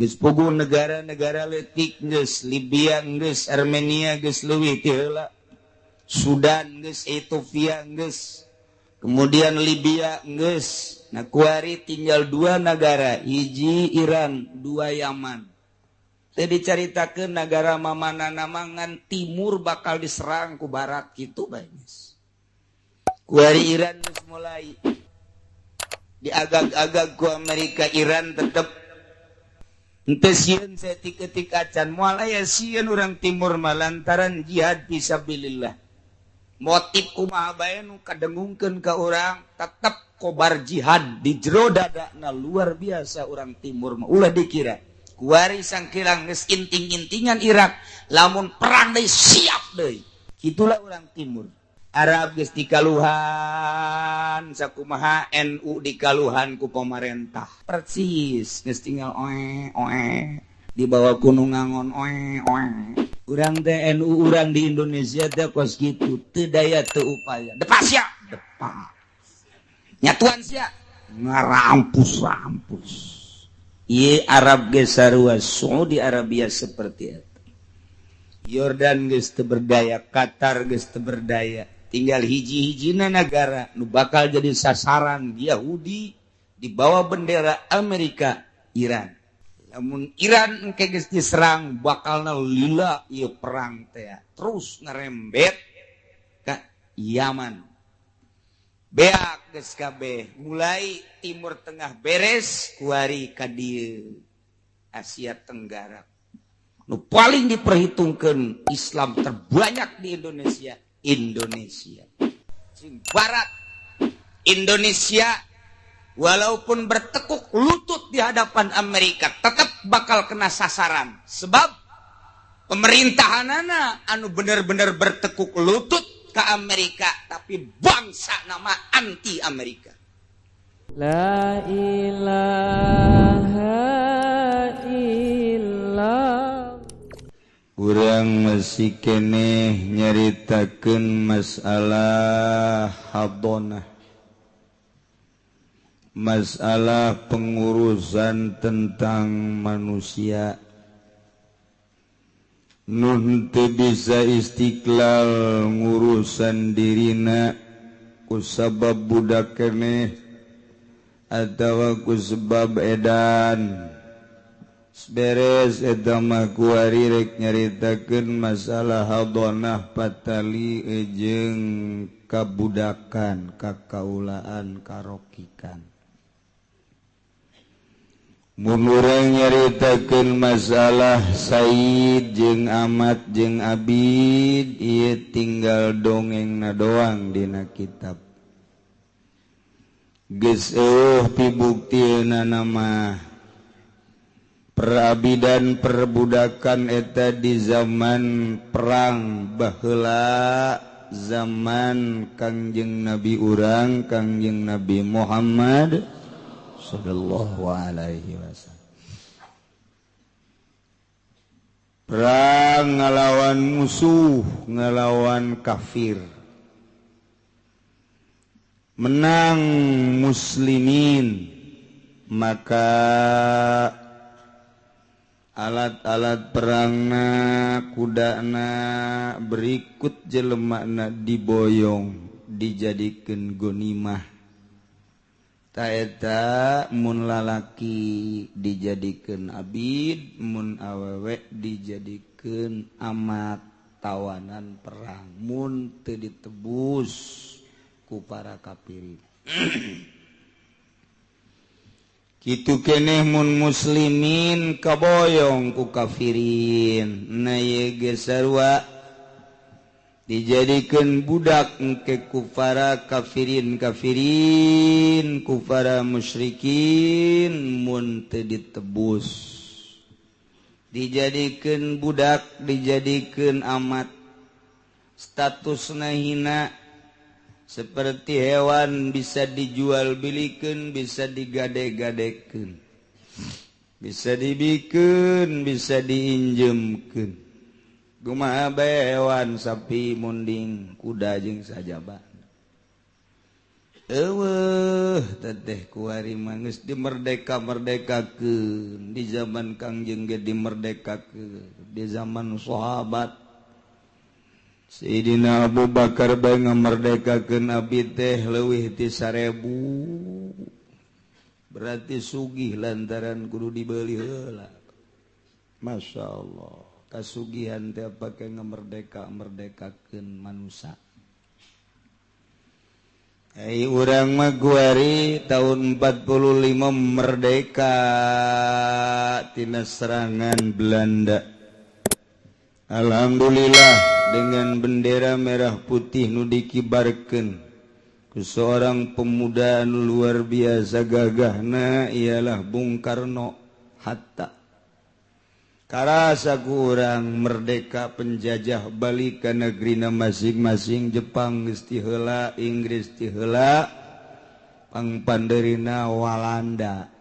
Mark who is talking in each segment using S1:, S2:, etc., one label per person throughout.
S1: Geus puguh negara-negara leutik geus Libya geus Armenia geus leuwih ti heula. Sudan geus Ethiopia geus. Kemudian Libya geus. Nah kuari tinggal dua negara, hiji Iran, dua Yaman. Teu dicaritakeun nagara mamana mangan timur bakal diserang ku barat kitu bae geus. Kuari Iran geus mulai diagag-agag ku Amerika, Iran tetep henteu sieun saeutik-eutik acan, moal aya sieun urang timur mah lantaran jihad fisabilillah. Motif kumaha bae nu kadengungkeun ka urang tetep kobar jihad di jero dadana luar biasa urang timur mah ulah dikira. Kuari sangkirang geus inting-intingan Irak lamun perang deui siap deui. Kitulah urang timur. Arab geus dikaluhan sakumaha NU dikaluhan ku pamarentah. Persis geus tinggal oe oe di bawah gunung ngangon oe oe. Urang teh NU urang di Indonesia teh kos kitu teu daya teu upaya. Depas sia, depas. Nyatuan sia ngarampus-rampus. Ieu Arab geus sarua Saudi Arabia seperti eta. Yordan geus teu berdaya, Qatar geus teu berdaya. Tinggal hiji-hijina negara nu bakal jadi sasaran Yahudi di bawah bendera Amerika, Iran. Lamun Iran engke geus diserang bakalna lila ieu perang teh terus ngerembet ka Yaman. Beak geus kabeh mulai Timur Tengah beres kuari ka dieu Asia Tenggara. Nu paling diperhitungkeun Islam terbanyak di Indonesia, Indonesia. Barat Indonesia walaupun bertekuk lutut di hadapan Amerika tetap bakal kena sasaran sebab pemerintahanana anu bener-bener bertekuk lutut ke Amerika tapi bangsa nama anti Amerika.
S2: La ilaha illallah.
S1: Urang masih keneh nyaritakeun masalah hadonah, masalah pengurusan tentang manusia nu teu bisa istiqlal ngurusan dirina kusabab budak keneh atawa kusebab edan. Beres eta mah kuari rek nyaritakeun masalah hadonah patali jeung kabudakan, kakaulaan, karokikan. Mun urang nyaritakeun masalah sayyid jeung amat jeung abid ieu tinggal dongengna doang dina kitab. Geus eueuh pibuktiena mah. Perabidan perbudakan eta di zaman perang baheula zaman Kangjeng Nabi urang Kangjeng Nabi Muhammad sallallahu alaihi wasallam. Perang ngalawan musuh, ngalawan kafir. Menang muslimin, maka alat-alat perangna, kudana berikut jelemakna diboyong dijadikeun gonimah. Ta eta mun lalaki dijadikeun abid, mun awewe dijadikeun amat tawanan perang mun teu ditebus ku para kafirin. Kitu keneh mun muslimin kaboyong ku kafirin. Na ieu geus sarua dijadikeun budak engke ku para kafirin kafirin, ku para musyrikin mun teu ditebus. Dijadikeun budak, dijadikeun amat. Statusna hina seperti hewan bisa dijual bilikeun, bisa digade-gadekeun, bisa dibikeun, bisa diinjemkeun. Kumaha bae hewan sapi, munding, kuda jeung sajaba. Eueuh teteh kuari mah geus dimerdeka-merdekakeun di zaman Kangjeng ge dimerdekakeun di zaman sahabat Sayyidina Abu Bakar bae ngamerdekakeun abdi teh leuwih ti 1000 berarti sugih lantaran kudu dibeli heula. Masya Allah kasugihan teh pake ngamerdeka-merdekakeun manusia. Ai urang mah guari tahun 45 merdeka tina serangan Belanda. Alhamdulillah dengan bendera merah putih nu dikibarkeun ku seorang pemuda anu luar biasa gagahna ialah Bung Karno Hatta. Karasa ku urang merdeka penjajah balik ka negerina masing-masing. Jepang geus ti heula, Inggris ti heula, pangpandeurina Walanda.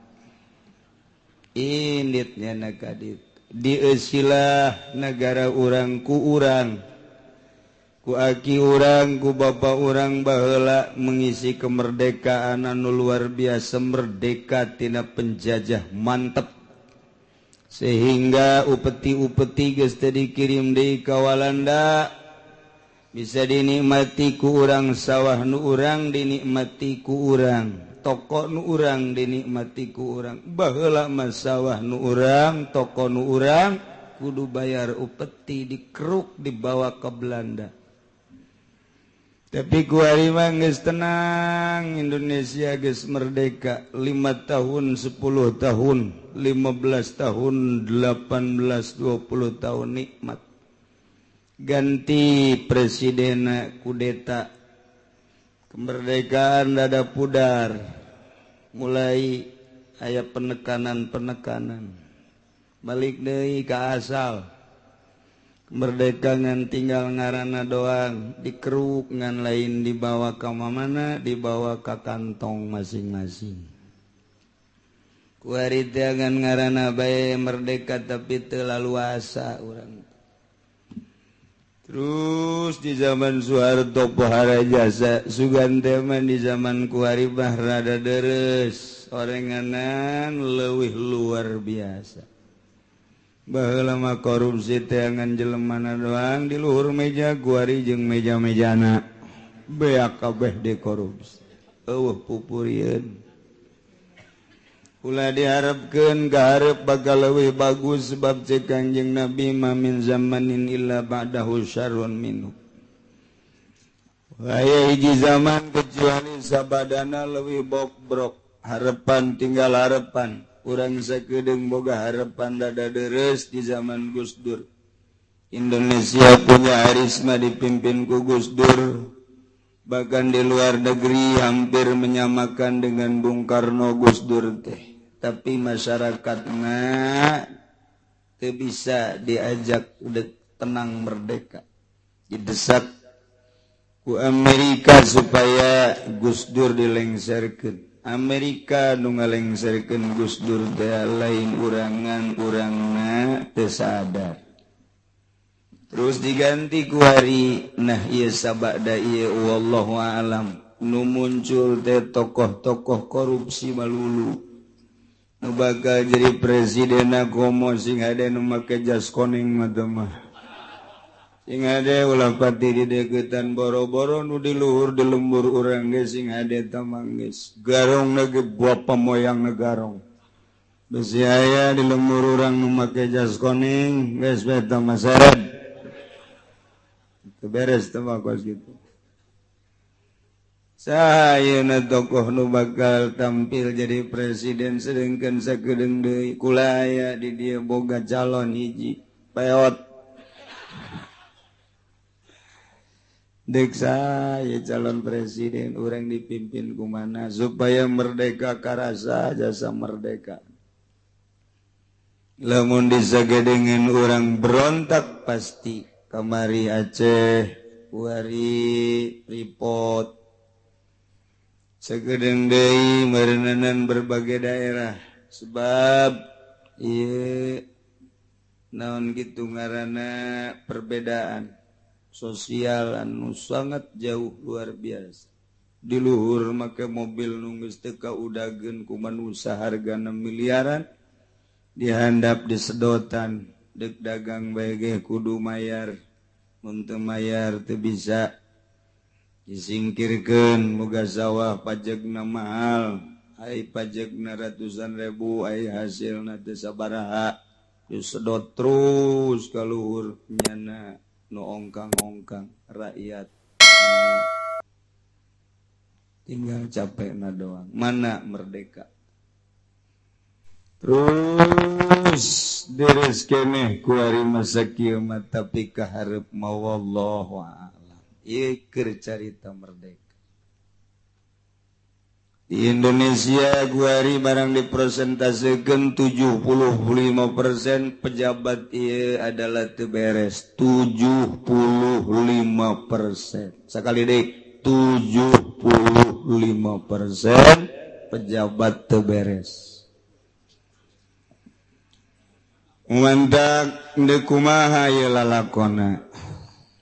S1: Inditnya ka ditu dieusilah negara urang ku urang, ku aki urang, ku bapa urang baheula mengisi kemerdekaan anu luar biasa, merdeka tina penjajah mantep. Sehingga upeti-upeti geus teu dikirim deui ka Walanda, bisa dinikmati ku urang sawah nu urang, dinikmati ku urang toko nu urang, dinikmati ku urang. Baheula mah sawah nu urang, toko nu urang kudu bayar upeti, dikeruk dibawa ke Belanda. Tapi kuari mah geus tenang, Indonesia geus merdeka 5 tahun, 10 tahun, 15 tahun, 18, 20 tahun nikmat. Ganti presiden kudeta, kemerdekaan dada pudar, mulai aya penekanan-penekanan. Balik deui ka asal. Merdeka ngan tinggal ngaranna doang, dikeruk ngan lain dibawa ka mana, dibawa ka kantong masing-masing. Kuari teh ngan ngaranna bae merdeka tapi teu laluasa urang. Terus di zaman Soeharto pohara jasa, sugan teh mah di zaman kuari mah rada deres, orenganan leuwih luar biasa. Baheula mah korupsi teh ngan jelemana doang di luhur meja, guari jeung meja-mejana beak kabeh dikorupsi. Eueuh pupurieun. Ulah diharapkeun kaharep bakal leuwih bagus sebab ceuk Kangjeng Nabi ma min zamanin illa ba'dahu syarrun minhu. Aya hiji zaman kecuali sabadana leuwih bobrok, harapan tinggal harapan. Urang sakedeung boga harapan dada deres di zaman Gus Dur. Indonesia punya harisma dipimpin ku Gus Dur. Bahkan di luar negeri hampir menyamakan dengan Bung Karno Gus Dur teh. Tapi masyarakatna teu bisa diajak udah tenang merdeka. Didesak ku Amerika supaya Gus Dur dilengserkeun. Amerika nu ngalengserkeun Gus Dur teh lain urangan, urangna teu sadar. Terus diganti ku hari, nah ieu sabada ieu wallahu alam nu muncul teh tokoh-tokoh korupsi malulu. Nu bakal jadi presiden komo sing hade nu make jas kuning mah teh mah. Sing hade ulah pati dideukeutan boro-boro nu di luhur di lembur urang ge sing hade tamang geus garong ge bapa moyang garong. Besi aya di lembur urang nu make jas kuning geus bae tah maseret. Teu beres teh mah kos kitu. Saha tokoh nu bakal tampil jadi presiden sedengkeun sakedeung deui kula aya di dieu boga calon hiji peot. Dek saya calon presiden urang dipimpin kumana supaya merdeka karasa jasa merdeka. Lamun disagedengeun urang berontak pasti kamari Aceh, kuari Freeport, sagedeung deui meureunan berbagai daerah sebab ieu naon kitu ngaranna perbedaan sosial anu sangat jauh luar biasa. Di luhur make mobil nu geus teu kaudageun ku manusia harga 6 miliaran dihandap disedotan dek dagang bae ge kudu mayar mun teu mayar teu bisa disingkirkeun boga sawah pajegna mahal ai pajegna ratusan ribu ai hasilna teu sabaraha disedot terus ka luhur nyana nu ongkang-ongkang rakyat tinggal capekna doang mana merdeka terus deres keneh kuari masa kieu mah tapi kaharep mah wallahu a'lam ieu keur carita merdeka di Indonesia kuari barang dipresentasekeun 75% pejabat ieu adalah teu beres 75% sakali deui 75% pejabat teu beres. Mantak deuk kumaha ieu lalakona.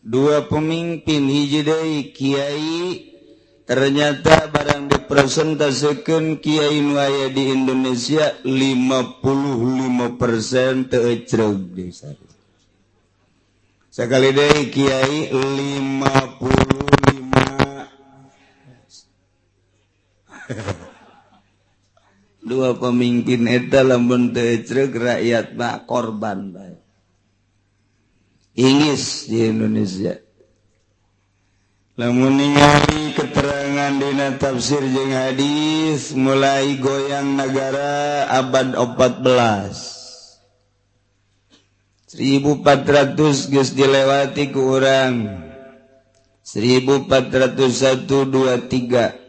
S1: Dua pemimpin hiji deui kiai ternyata barang dipresentasekeun kiai nu aya di Indonesia 55% teu ecreug deui. Sakali deui kiai 55 dua pemimpin eta lamun teu ecreug rakyat mah korban bae. Ingis di Indonesia. Lamun ningali keterangan dina tafsir jeung hadis mulai goyang negara abad 14. 1400 geus dilewati ku urang. 1401 2 3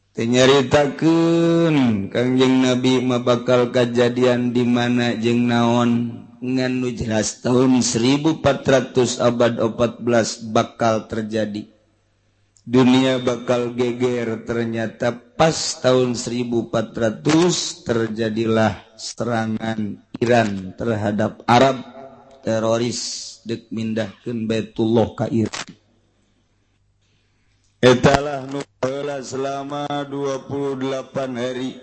S1: teu nyaritakeun Kangjeng Nabi mah bakal kajadian di mana jeung naon ngan nu jelas tahun 1400 abad 14 bakal terjadi dunia bakal geger. Ternyata pas tahun 1400 terjadilah serangan Iran terhadap Arab teroris dek mindahkeun Baitullah ka Iran. Etalah nu heula selama 28 hari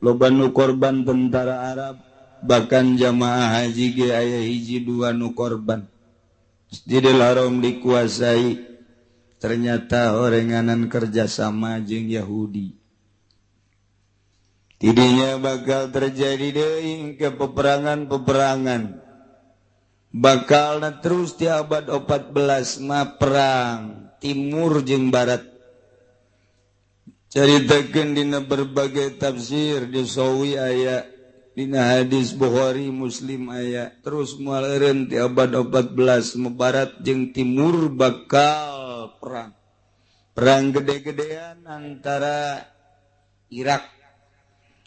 S1: loba nu korban tentara Arab bahkan jamaah haji ge aya hiji dua nu korban. Masjidil Haram dikuasai ternyata orenganan kerjasama jeung Yahudi. Tidinya bakal terjadi deui ke peperangan-peperangan. Bakal terus di abad 14 mah perang timur jeung barat. Caritakeun dina berbagai tafsir di Sawi aya dina hadis Bukhari Muslim aya terus moal eureun ti abad 14 mah barat jeung timur bakal perang. Perang gede-gedean antara Irak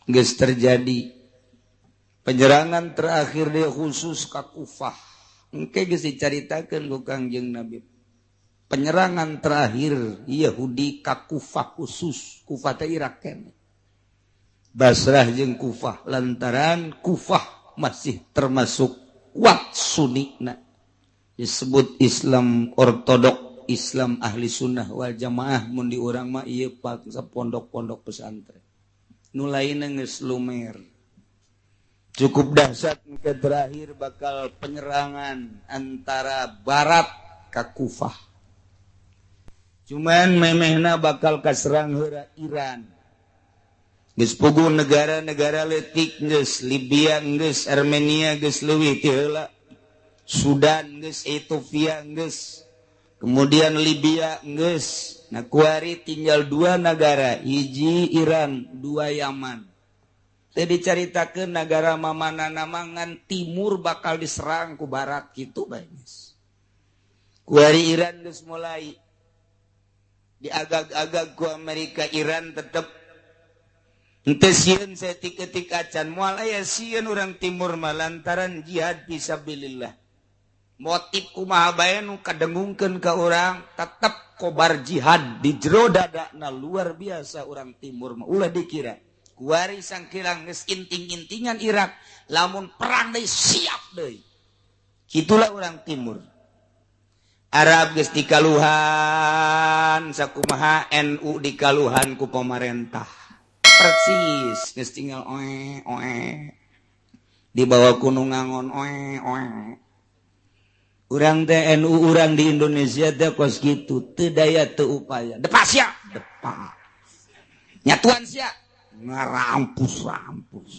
S1: geus terjadi. Penyerangan terakhir dia khusus ka Kufah. Engke geus dicaritakeun ku Kangjeng Nabi. Penyerangan terakhir Yahudi ka Kufah khusus, Kufah teh Irak keneh. Basrah jeung Kufah lantaran Kufah masih termasuk kuat Sunni-na. Disebut Islam ortodok, Islam ahli sunnah wal jamaah mun di urang mah ieu pondok-pondok pesantren. Nu lainna geus lumer. Cukup dahsyat ke terakhir bakal penyerangan antara barat ka Kufah. Cuman memehna bakal kaserang heula Iran. Geus puguh negara-negara leutik geus Libya geus Armenia geus leuwih ti heula. Sudan geus Ethiopia geus. Kemudian Libya geus. Nah kuari tinggal dua negara, hiji Iran, dua Yaman. Teu dicaritakeun nagara mamanana mangan timur bakal diserang ku barat kitu bae geus. Kuari Iran geus mulai diagag-agag ku Amerika, Iran tetep henteu sieun saeutik-eutik acan moal aya sieun urang timur mah lantaran jihad fisabilillah. Motif kumaha bae nu kadengungkeun ka urang tetep kobar jihad di jero dadana luar biasa urang timur mah ulah dikira. Kuari sangkilang geus inting-intingan Irak lamun perang deui siap deui. Kitulah urang timur. Arab geus dikaluhan sakumaha NU dikaluhan ku pemerintah persis, geus tinggal oe oe di bawah ku nu ngangon oe oe. Urang teh NU, urang di Indonesia teh kos kitu, teu daya teu upaya. Depak sia, depak nyatuan sia, ngarampus rampus.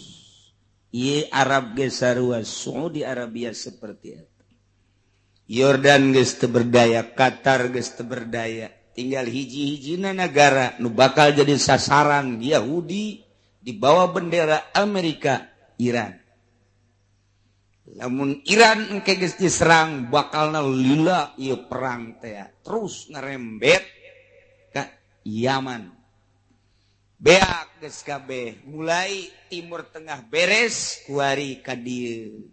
S1: Ieu Arab geus sarua, Saudi Arabia seperti itu, Yordan geus teu berdaya, Qatar geus teu berdaya, tinggal hiji-hijina negara nu bakal jadi sasaran Yahudi di bawah bendera Amerika, Iran. Lamun Iran engke geus diserang, bakalna lila ieu perang teh, terus ngerembet ka Yaman. Beak geus kabeh, mulai Timur Tengah beres, kuari ka dieu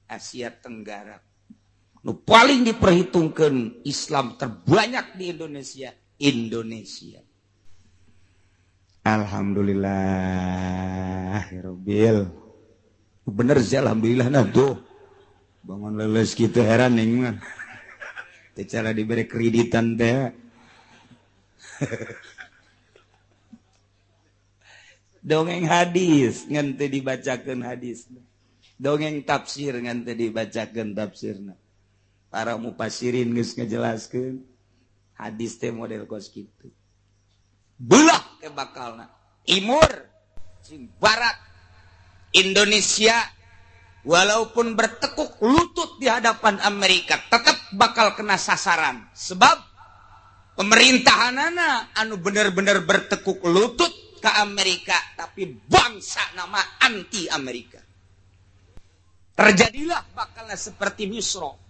S1: Asia Tenggara. Nu paling diperhitungkan Islam terbanyak di Indonesia, Indonesia. Alhamdulillah Rabbil, bener sih alhamdulillah. Nah tuh bangun leles gitu, heran nih mah teh cara diberi kreditan teh. Dongeng hadis ngan teu dibacakeun hadis, dongeng tafsir ngan teu dibacakeun tafsirna. Para mufasirin geus ngajelaskeun hadis teh model kos kitu. Belah ke bakalna timur jeung barat. Indonesia walaupun bertekuk lutut di hadapan Amerika tetap bakal kena sasaran, sebab pemerintahanana anu bener-bener bertekuk lutut ke Amerika, tapi bangsa nama anti Amerika. Terjadilah bakalnya seperti Misro.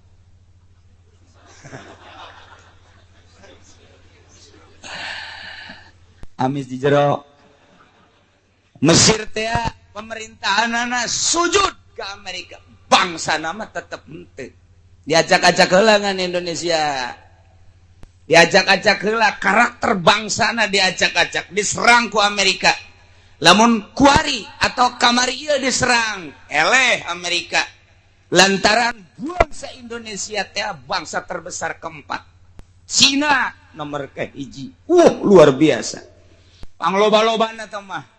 S1: Amis di jero Mesir teh pemerintahanana sujud ke Amerika, bangsa nama tetep henteu. Diacak-acak heula ngan Indonesia, diacak-acak heula karakter bangsana, diacak-acak, diserang ku Amerika. Lamun kuari atau kamari ieu diserang eleh Amerika, lantaran bangsa Indonesia teh bangsa terbesar keempat, Cina nomor kahiji. Luar biasa pangloba-lobana teh mah.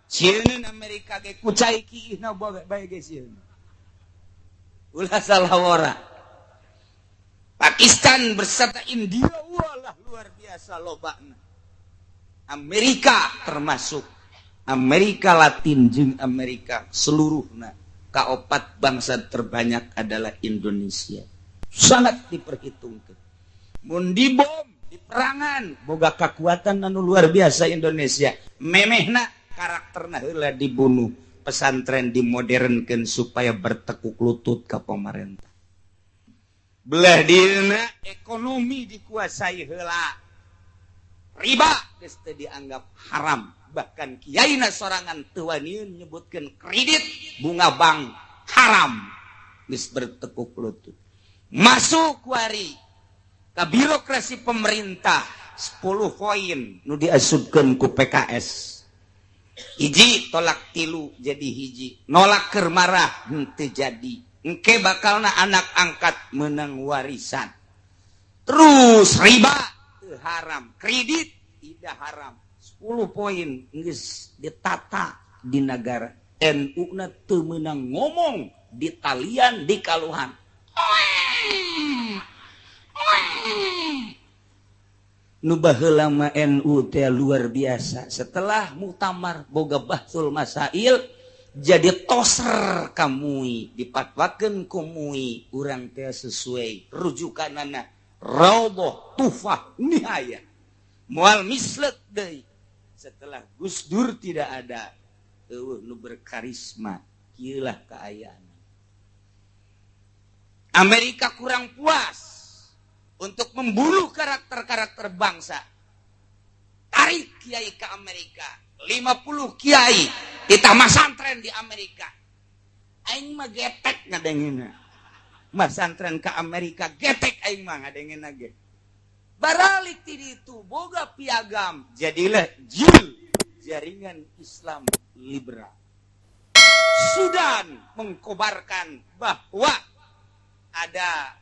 S1: Sieun Amerika ge kucai kiihna bae ge sieun. Ulah salah wora. Pakistan berserta India, walah luar biasa lobana. Amerika termasuk Amerika Latin jeung Amerika seluruhna, kaopat bangsa terbanyak adalah Indonesia. Sangat diperhitungkan. Mun dibom di perangan boga kekuatan anu luar biasa Indonesia. Memehna karakterna heula dibunuh, pesantren dimodernkeun supaya bertekuk lutut ka pemerintah. Belah dina ekonomi dikuasai heula, riba geus teu dianggap haram, bahkan kiaina sorangan teu waniun nyebutkeun kredit bunga bank haram, geus bertekuk lutut. Masuk kuari ka birokrasi pemerintah 10 poin nu diasupkeun ku PKS. Hiji tolak tilu jadi hiji, nolak keur marah henteu jadi. Engke bakalna anak angkat menang warisan. Terus riba teu haram, kredit tidak haram. 10 poin geus ditata di negara. NU na teu meunang ngomong di talian di kaluhan. Nu baheula mah NU teh luar biasa. Setelah muktamar boga Bahtsul Masail jadi toser kamui, dipatwakeun ku MUI urang teh sesuai rujukanana Raudhah Tuhfah Nihayah. Moal mislek deui. Setelah Gus Dur tidak ada, eueuh nu berkarisma, kieu lah kaayaan. Amerika kurang puas untuk membunuh karakter-karakter bangsa. Tarik kiai ke Amerika, 50 kiai ditambah masantren di Amerika. Aing mah getek ngadengina. Masantren ke Amerika getek aing mah ngadengina ge. Baralik ti ditu boga piagam, jadilah JIL, Jaringan Islam Liberal. Sudan mengkobarkan bahwa ada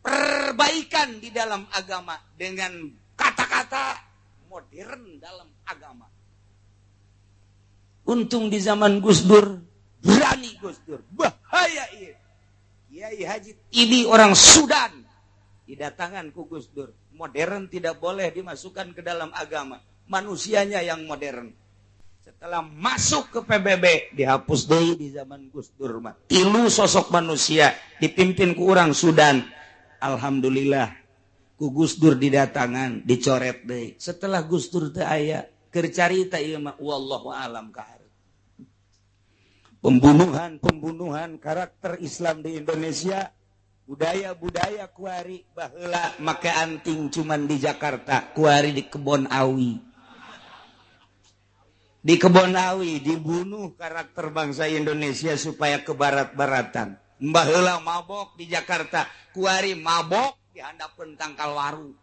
S1: Perbaikan di dalam agama dengan kata-kata modern dalam agama. Untung di zaman Gus Dur berani Gus Dur, bahaya ieu. Kiai Haji Tibi orang Sudan didatangan ku Gus Dur. Modern tidak boleh dimasukkan ke dalam agama, manusianya yang modern. Setelah masuk ke PBB dihapus deui di zaman Gus Dur mah. Tilu sosok manusia dipimpin ku orang Sudan. Alhamdulillah ku Gus Dur didatangan dicoret deui. Setelah Gus Dur teu aya keur carita ieu mah wallahu alam ka. Pembunuhan-pembunuhan karakter Islam di Indonesia, budaya-budaya kuari baheula make anting cuman di Jakarta, kuari di Kebon Awi. Di Kebon Awi dibunuh karakter bangsa Indonesia supaya ke barat-baratan. Baheula mabok di Jakarta, kuari mabok di handapeun tangkal waru.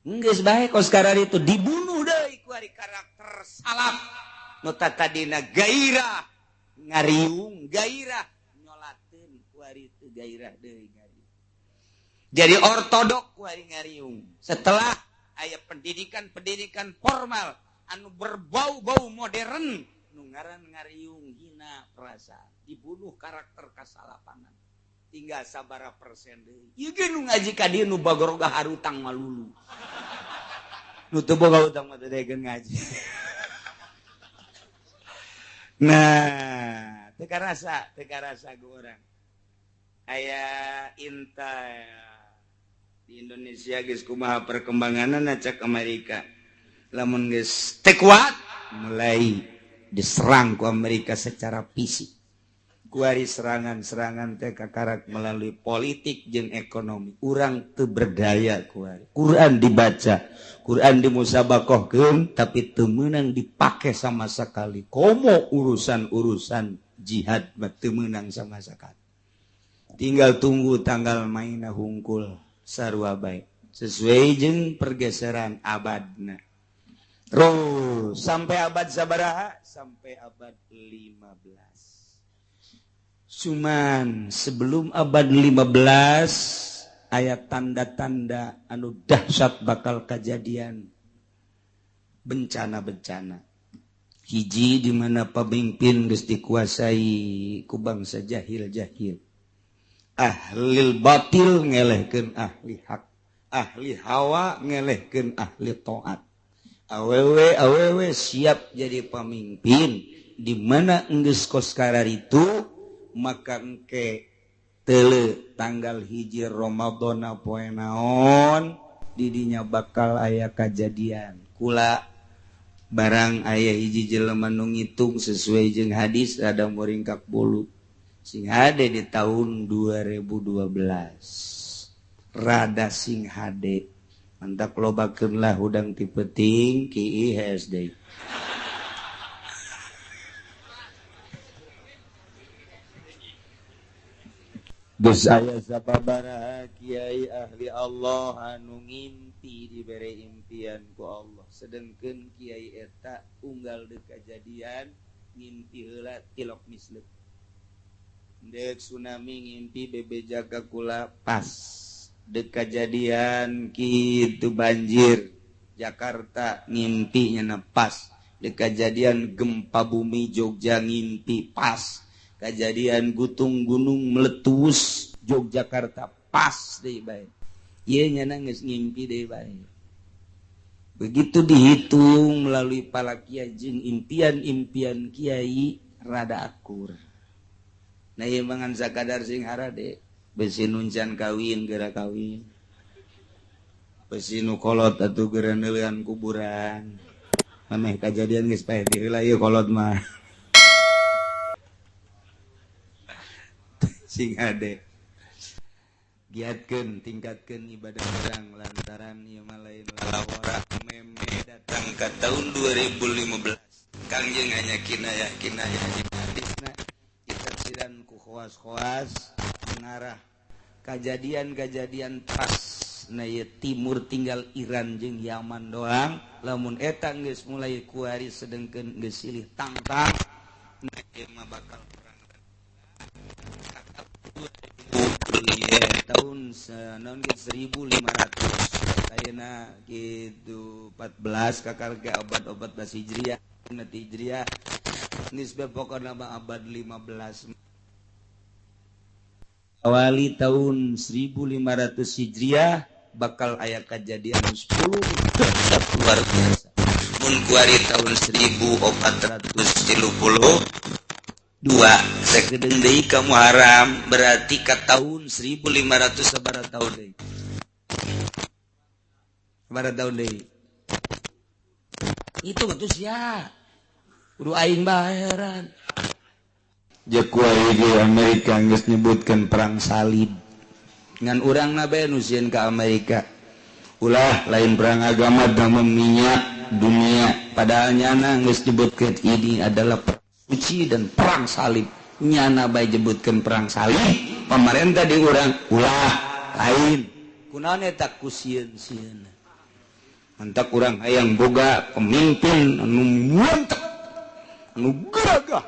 S1: Geus bae kos kararitu dibunuh deui kuari karakter salaf. Nu tadina gairah ngariung, gairah nyolateun kuari teu gairah deui ngariung. Jadi ortodok kuari ngariung. Setelah aya pendidikan-pendidikan formal anu berbau-bau modern nu ngaran ngariung hina perasaan, dibunuh karakter kasalapanan. Tinggal sabara persen deui. Ieu ge nu ngaji ka dieu nu bagoroga harutang malulu. Nu teu boga utang mah teu daekeun ngaji. Nah, teu karasa ku urang. Aya inta di Indonesia geus kumaha perkembanganna cak Amerika. Lamun geus teu kuat mulai diserang ku Amerika secara fisik. Kuari serangan-serangan teh kakarak melalui politik jeung ekonomi. Urang teu berdaya kuari. Quran dibaca, Quran dimusabakohkeun tapi teu meunang dipake sama sekali. Komo urusan-urusan jihad mah teu meunang sama sekali. Tinggal tunggu tanggal maina hungkul sarua bae. Sesuai jeung pergeseran abadna. Terus sampai abad sabaraha? Sampai abad 15. Cuman sebelum abad 15 aya tanda-tanda anu dahsyat bakal kejadian bencana-bencana. Hiji di mana pemimpin geus dikuasai ku bangsa jahil-jahil. Ahli batil ngelehkeun ahli hak, ahli hawa ngelehkeun ahli taat. Awewe awewe siap jadi pemimpin di mana enggeus kos kararitu maka engke tele tanggal 1 Ramadan poe naon didinya bakal aya kajadian. Kula barang aya hiji jelema nu ngitung sesuai jeung hadis rada muringkak bolu sing hade di tahun 2012 rada sing hade mantap lobakeun lah hudang ti peuting ki IHSD. Geus aya sababaraha kiai ahli Allah anu ngimpi dibere impian ku Allah, sedengkeun kiai eta unggal deuk kajadian ngimpi heula tilok misleuk. Deuk tsunami ngimpi bebeja ka kula pas. Deuk kajadian kitu banjir Jakarta ngimpi nya pas. Deuk kajadian gempa bumi Jogja ngimpi pas. Kejadian gutung gunung meletus Yogyakarta pas deui bae. Ieu nya geus ngimpi deui bae. Begitu dihitung melalui palakia jeung impian-impian kiai rada akur. Nah ieu mah ngan sakadar sing harade, besi nuncan kawin geura kawin. Besi nu kolot atuh geura neuleuan kuburan. Maneh kajadian geus paeh deui heula ieu kolot mah. Sing ade giatkeun tingkatkeun ibadah urang lantaran ieu mah lain lalawara meme datang ka tahun 2015 Kangjeng hanya kinayah kinayah jeung hadisna ditafsiran ku khawas-khawas mengarah kajadian-kajadian pas na ieu timur tinggal Iran jeung Yaman doang lamun eta geus mulai kuari sedengkeun geus silih tangtang na ieu mah bakal perang. Yeah. Tahun 1500 ayeuna gitu 14 kakar ge abad 14 Hijriah nanti Hijriah nisbah pokona mah abad 15 awali tahun 1500 Hijriah bakal aya kejadian 10 dahsyat luar biasa. Mun kuari tahun 1432 sakedeung deui ka Muharram berarti ka tahun 1500 sabaraha tahun deui? Sabaraha tahun deui? Itu atuh sia. Kudu aing baheran. Jeung kuari ge Amerika geus nyebutkeun perang salib. Ngan urangna bae nu sieun ka Amerika. Ulah lain perang agama damem minyak dunia padahal nyana geus nyebutkeun ini adalah perang suci dan perang salib. Nyana bae nyebutkeun perang salib, pemerintah di urang ulah lain. Kunaon eta ku sieun-sieun. Mantak urang hayang boga pemimpin anu mantep, anu gagah.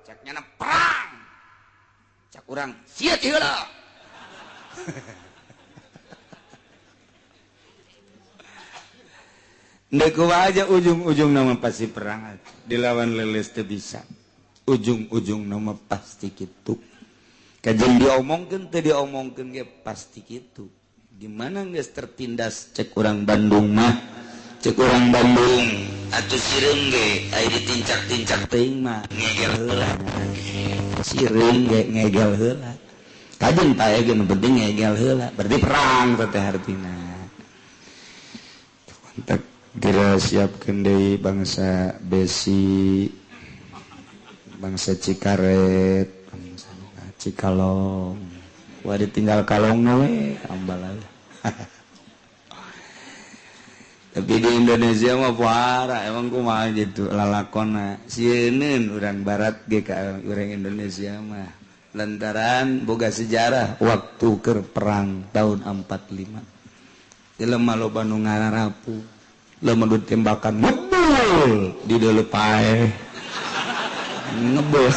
S1: Cak nyana perang. Cak urang sia teh heula. Ndek aja ujung-ujung nama pasti perang dilawan leles teu bisa. Ujung-ujung nama pasti kitu. Kajeun diomongkeun teu diomongkeun ge pasti kitu. Gimana geus tertindas cek urang Bandung mah? Cek urang Bandung atuh sireung ge aya ditincak-tincak teuing mah ngegel heula. Sireung ge ngegel heula. Kajeun pae ge nu penting ngegel heula, berarti perang teh hartina. Mantap. Geura siapkeun deui bangsa besi, bangsa Cikaret, bangsa Cikalong. Wah ditinggal kalongna we, ambal aja. Tapi di Indonesia mah parah, emang kumaha gitu lalakonna. Sieun urang barat ge ka urang Indonesia mah. Lantaran boga sejarah waktu keur perang tahun 45. Jelema loba nu ngararapu. Lamun tembakan ngebul di deuleu pae. Ngebul.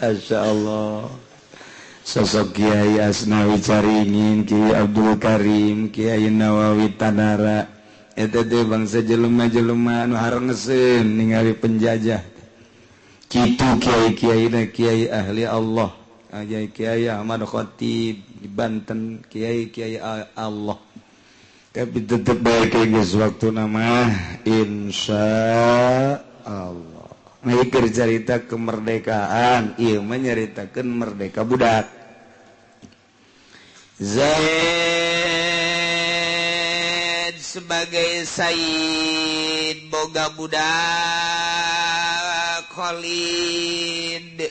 S1: Masya Allah. Sosok Kiai Asnawi Caringin, Kiai Abdul Karim, Kiai Nawawi Tanara. Eta teh bangsa jelema-jelema anu harengeseun ningali penjajah. Kitu kiai-kiaina kiai ahli Allah. Kiai Ahmad Khatib di Banten, Kiai Kiai Allah. Tapi tetep baik geus waktuna mah insya Allah. Nah, ieu carita kemerdekaan, ieu mah nyaritakeun merdeka budak. Zaid sebagai sayyid boga budak Khalid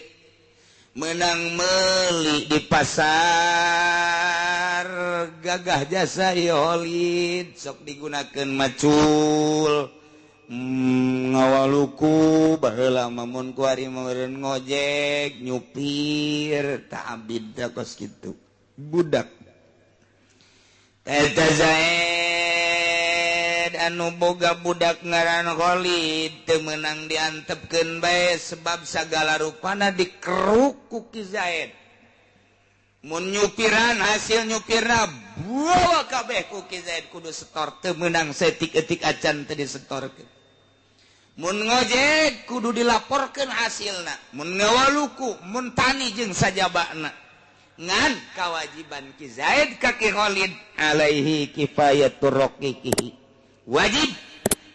S1: menang meli di pasar gagah jasa ieu Khalid sok digunakeun macul ngawaluku baheula mah mun kuari meureun ngojek nyupir tah abid teh kos kitu budak eta Zaid anu boga budak ngaran Khalid teu meunang diantepkeun bae sebab sagala rupana dikeruk ku Ki Zaid. Mun nyupiran hasil nyupirna bawa kabeh ku Ki Zaid kudu setor teu meunang saeutik-eutik acan teu disetorkeun. Mun ngojek kudu dilaporkeun hasilna, mun ngawaluku, mun tani jeung sajabana. Ngan kawajiban Ki Zaid ka Ki Khalid alaihi kifayatur raqiqihi. Wajib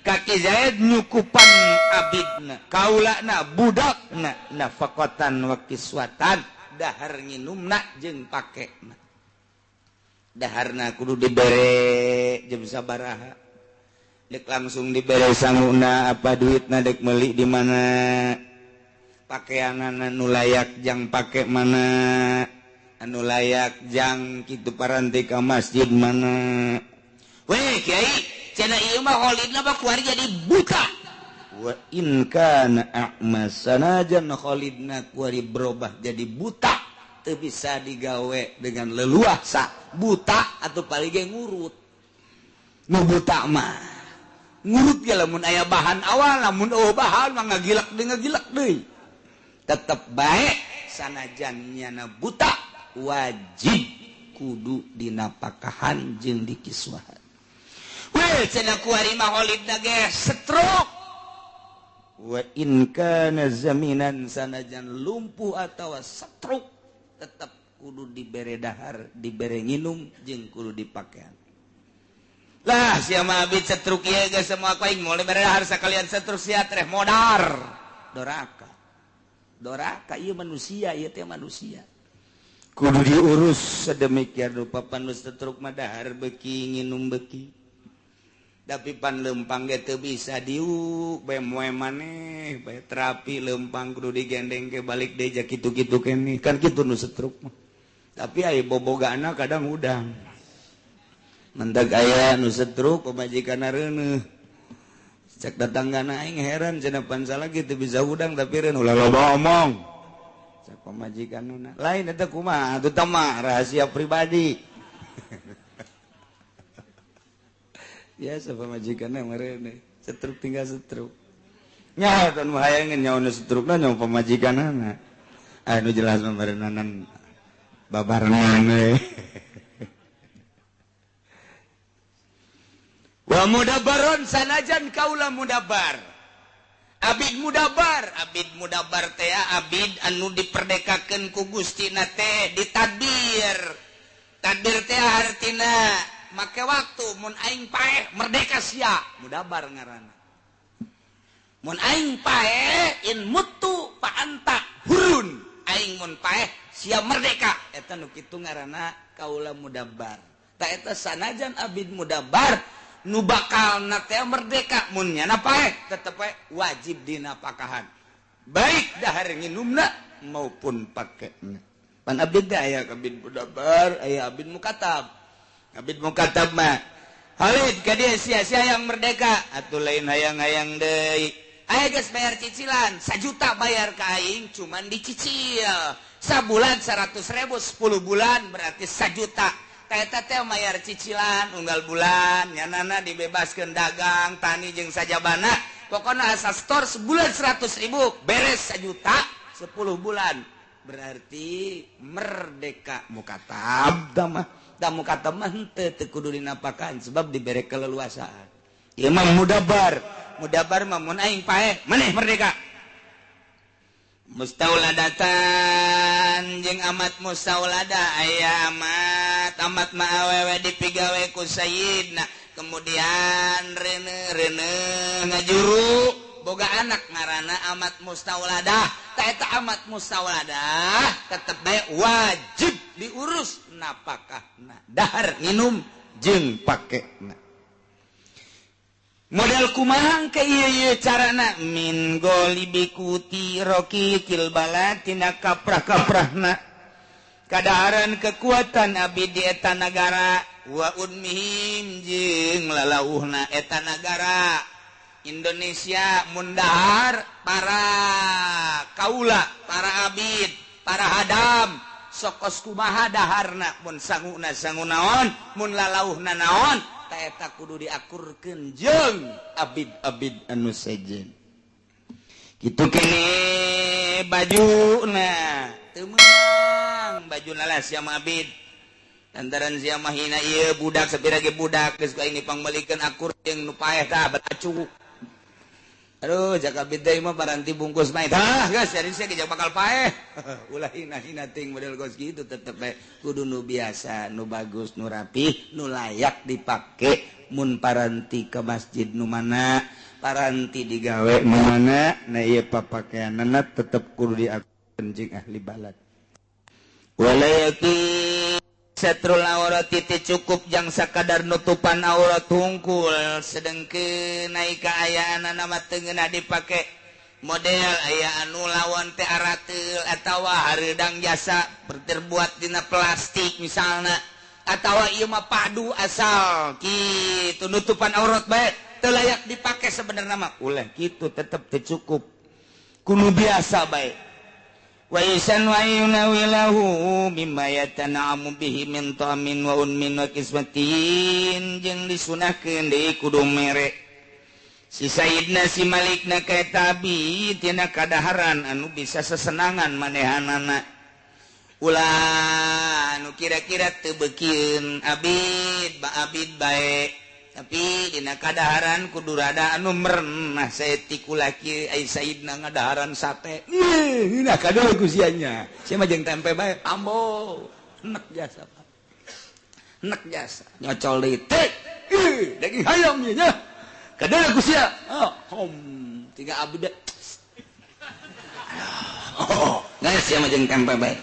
S1: ka Ki Zaid nyukupan abidna, kaulana, budakna, nafaqatan wa kiswatan, dahar nginumna jeung pakena. Daharna kudu dibere jeung sabaraha. Dek langsung dibere sanguna apa duitna dek meuli di mana. Pakaianana nu layak jang pake mana. Anu layak jang kitu paranti ka masjid mana. Weh kiai cenah ieu mah Khalidna mah kuari jadi buta. Wa in kana a'ma sanajan Khalidna kuari berubah jadi buta teu bisa digawe dengan leluasa. Buta atau paling ge ngurut. Nu buta mah ngurut ge lamun aya bahan awal, lamun eueuh bahan mah ngagilak deui ngagilak deui. Tetep baik sanajan nyana buta wajib kudu dinapakahan jeung dikiswahan. Weh cenah kuari mah holidna ge stroke. Wa in kana zaminan sanajan lumpuh atawa stroke tetep kudu dibere dahar, dibere nginum jeung kudu dipakean. Lah sia mah abid stroke ieu geus semua ku aing moal bere dahar sakalian stroke sia teh modar. Doraka. Doraka ieu manusia, ieu teh manusia. Kudu diurus sedemikian rupa pan nu stroke mah dahar beuki nginum beuki. Tapi pan lempang ge teu bisa diuk bae moe maneh bae terapi lempang kudu digendeng ke balik deui ja kitu-kitu keneh kan kitu nu stroke mah. Tapi aya bobogana kadang hudang. Mendag aya nu stroke pamajikanna reuneuh. Cek datanggana aing heran cenah pan salah kitu bisa hudang tapi reuneuh ulah loba omong. Cek pamajikanna lain eta kumaha atuh tah mah rahasia pribadi. Biasa pamajikanna meureun stroke tinggal stroke. Nya eta nu hayangeun nyaho nu stroke-na nyaho pamajikanna. Anu jelas mah meureunnanan babarengan we. Wa mudabaron sanajan kaula mudabar. Abid mudabar, abid mudabar teh abid anu diperdekakeun ku Gustina teh ditadbir. Tadbir teh artina make waktu mun aing paeh merdeka sia, mudabar ngaranna. Mun aing paeh in mutu fa anta hurun, aing mun paeh sia merdeka. Eta nu kitu ngaranna kaula mudabar. Ta eta sanajan abid mudabar nu bakalna teh merdeka mun nyana paeh tetep paeh wajib dinapakahan. Baik dahar nginumna maupun pakena. Pan abdi teh aya abid mudabar, aya abid mukatab. Abid mukatab mah Halid ka dieu sia-sia yang merdeka atuh lain hayang-hayang deui. Aya geus bayar cicilan 1 juta bayar ka aing cuman dicicil. Sabulan 100.000 10 bulan berarti 1 juta. Eta teh mayar cicilan unggal bulan nyanana dibebaskeun dagang tani jeung sajabana pokona asa store sebulan 100.000 beres 1 juta 10 bulan berarti merdeka mukatab mah da mukatab mah henteu teu kudu dinapakan sebab dibere keleluasaan ieu mah mudabar mudabar mah mun aing paeh maneh merdeka. Mustauladatan jeung amat mustaulada aya amat amat mah awewe dipigawe ku sayyidna kemudian reuneuh ngajuru boga anak ngaranna amat mustauladah ta eta amat mustauladah tetep bae wajib diurus napakahna dahar nginum jeung pakena. Model kumaha ke ieu carana min golibikuti roki kilbala tina kaprah-kaprahna kadaharan kekuatan abdi di eta nagara wa unmihim jeung lalauhna eta nagara Indonesia mundahar para kaula para abid para hadam sokos kumaha daharna mun sanguna sangu naon mun lalauhna naon eta kudu diakurkeun jeung abid-abid anu sejen kitu kene bajuna teu meunang bajuna lah sia mah abid lantaran sia mah hina ieu budak sapira ge budak geus ku aing dipangbalikeun akur jeung nu paeh tah beracu. Aduh jaka abid deui mah paranti bungkus mah tah geus jadi sia ge bakal paeh. Ulah hina-hina ting model kos kitu tetep bae kudu nu biasa nu bagus nu rapih nu layak dipake mun paranti ke masjid nu mana paranti digawe nu mana nah ieu papakeanana tetep kudu diakurkeun jeung ahli balad. Walayaki satrul aurati teu cukup jang sakadar nutupan aurat hungkul sedengkeun naik kaayaanana mah teu ngeunah dipake model aya anu lawan teh arateul atawa hareudang jasa terbuat dina plastik misalna atawa ieu mah padu asal kitu nutupan aurat bae teu layak dipake sebenarna mah ulah kitu tetep teu cukup kudu biasa bae. Wa isan wa yunawilahu mimma yatana'amu bihi min ta'amin wa unmin wa kismatin jeung disunahkeun deui kudu mere Si Sayyidna si Malikna ka tabi tina kadaharan anu bisa sesenangan manehanana. Ulah anu kira-kira teu beukieun abid ba abid bae. Tapi dina kadaharan kudu rada anu merenah saeutik laki ai Sayyidna ngadaharan sate. Ih, nah kadeuh ku sia nya. Sia mah jeung tempe bae ambo. Enek jasa. Enek jasa. Nyocol deui teh. Ih, daging hayam ieu nya. Kadang aku sia. Oh, hom, tiga abdi. Oh, geus sia mah jeung tempe bae.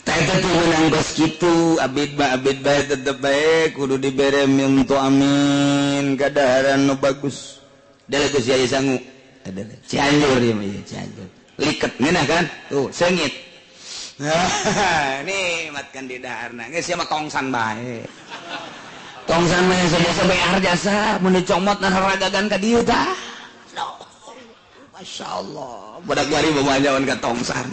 S1: Tah eta teh meunang kos kitu, abid ba abid bae tetep bae kudu dibere mintu amin kadaharan nu bagus. Dale geus sia sangu. Dale. Cianjur ieu mah Cianjur. Liket ngeunah kan? Tuh, seungit. Nih matkan di daharna. Geus sia mah tongsan bae. Tongsan mah jasa bayar jasa mun dicomot nah ragagan ka dieu tah. Masya Allah. Budak bari bawa ka tongsan.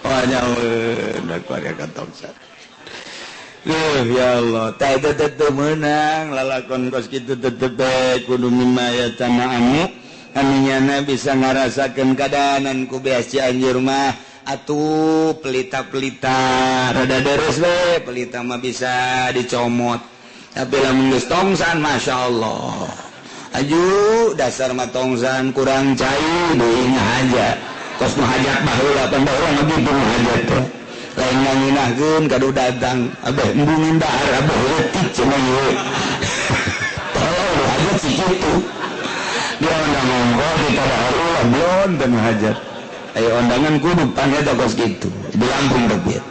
S1: Oh nyaun budak bari ka tongsan. Duh ya Allah, tah eta teh meunang lalakon kos kitu tetep bae kudu mimma ya tanaamu. Anu nyana bisa ngarasakeun kaadanan ku beas Cianjur mah atuh pelita-pelita rada deres we, pelita mah bisa dicomot. Tapi lamun geus tongsan Masya Allah. Aju dasar mah tongsan kurang cai deui aja. Kos nu hajat baheula pan baheula mah kitu nu hajat teh. Lain nganginahkeun kadu datang abeh embungin dahar abeh leutik cenah ieu. Tolong hajat si kitu. Dia undang monggo kita dahar ulah belon teh nu hajat. Ayo undangan kudu panggeta kos kitu. Di Lampung teh.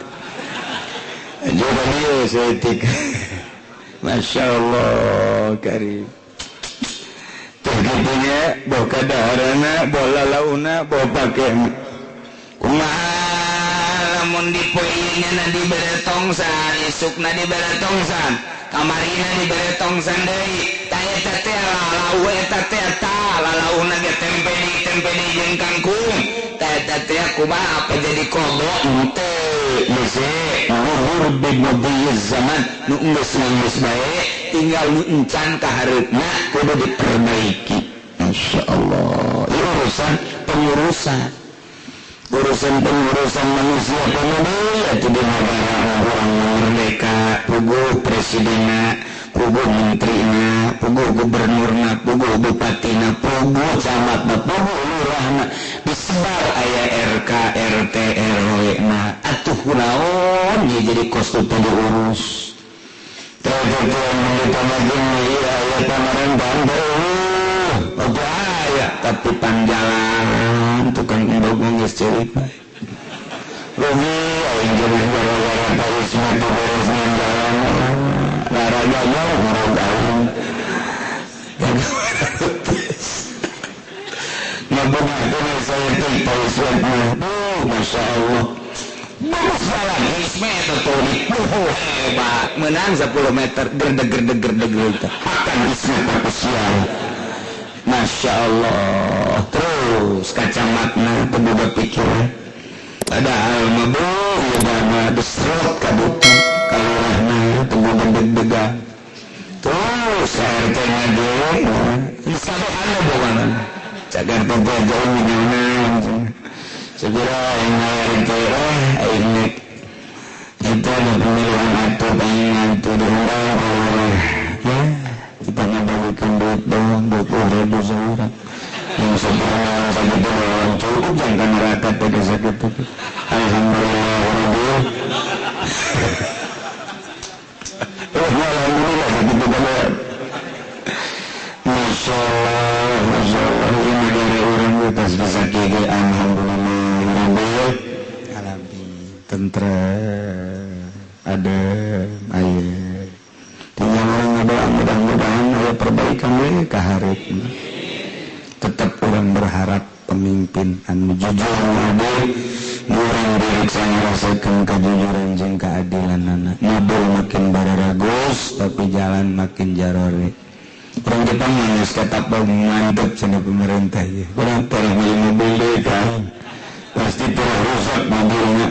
S1: Aju ka dieu saeutik. Masya Allah karim. Tergitunya boh kadaharana, boh lalauna, boh pakena. Kumaha lamun dipoeuna na dibere tongsan, isukna dibere tongsan, kamarina dibere tongsan deui. Ta eta teh lalau eta teh ta lalauna ge tempe di jeung kangkung. Ta eta teh kumaha apa jadi kodok henteu. Bisi luhur bimadi zaman nu geus geus bae tinggal nu encan ka hareupna kudu diperbaiki. Masyaallah. Ieu urusan pengurusan. Urusan pengurusan manusia penuh atuh di negara orang merdeka, puguh presidenna, puguh menterina, puguh gubernurna, puguh bupatina, puguh camatna, puguh lurahna, disebar aya RK, RT, RW na. Atuh kunaon ieu jadi kos teu diurus. Teu aya pamarentahan aya tapi panjalan tukang endog geus ceurik bae. Rugi aing jadi gara-gara Paris mah teu beres jalan. Raraga ngorog aing. Ngabungahkeun saya teh Paris mah. Masya Allah. Bagus jalan meter tuh hebat menang 10 meter gerdeg gerdeg gerdeg gerdeg akan isme spesial. Masya Allah. Terus kacamatna teu pikiran padahal mah beuh desrot ka ditu kalurahna teu deg-degan. Terus RT na ge sabehanna bogangan cagar teh jauh minyauna segera aing RT aing itu ada pemilihan atau pengen atuh diundang oleh ya kita ngabagikan duit doang 20.000 seorang yang sebenarnya sakit doang cukup jangan neraka tadi sakit itu. Alhamdulillah rabbil alhamdulillah sakit itu banget. Masya Allah, Masya Allah ini negara orang bebas bisa gigi. Alhamdulillah rabbil alamin tentrem adem air tinggal orang ngadoa mudah-mudahan ada perbaikan we ka hareup. Tetap orang berharap pemimpin anu jujur adil, urang diriksa ngarasakeun kejujuran jeung keadilanana. Mobil makin bararagus tapi jalan makin jarore. Urang Jepang geus katapel mantep cenah pemerintah ieu. Urang teh meuli mobil deui kan. Pasti teh rusak mobilna.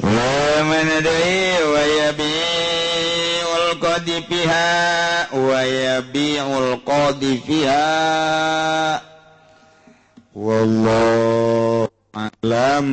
S1: Wa man deui wa yabiul qadi fiha wa yabi'ul qadi fiha. Wallahu a'lam.